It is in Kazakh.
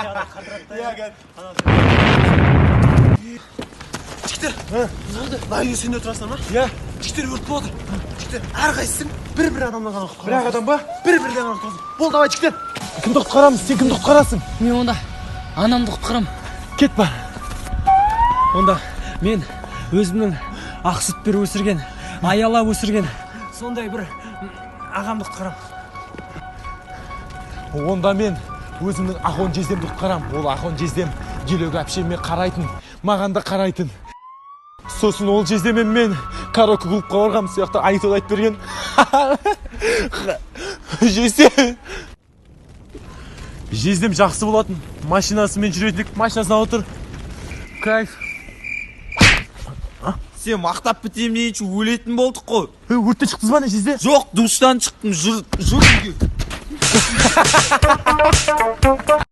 Иә, жігіттер, мына үйде сендер тұрасыңдар ма? Иә. Жігіттер, өрт болып жатыр. Жігіттер, әрқайсысың бір бір адамнан ғана құтқарасың. Бір ақ адам ба? Бір бірден ғана құтқарасың. Бол, давай, жігіттер. Кімді құтқарамыз? Сен кімді құтқарасың? Мен онда анамды құтқарамын. Кет, бар. Онда мен өзімнің ақ сүт беріп өсірген, аялап өсірген сондай бір ағамды құтқарамын. Онда мен өзімнің Ахон жездемді құтқарамын. Ол Ахон жездем Елеуге әпшеме қарайтын, маған да қарайтын. Сосын ол жездемен мен караоке клубқа барғанмын, сол жақта айтып айтып берген. Жезде, жездем жақсы болатын, машинасымен жүретін едік, машинасына отыр, кайф. Сен мақтап бітемін дейінші, өлетін болдық қой. Ей, өрттен шықтыңыз ба, не, жезде? Жоқ, душтан шықтым, жүр, жүр үйге.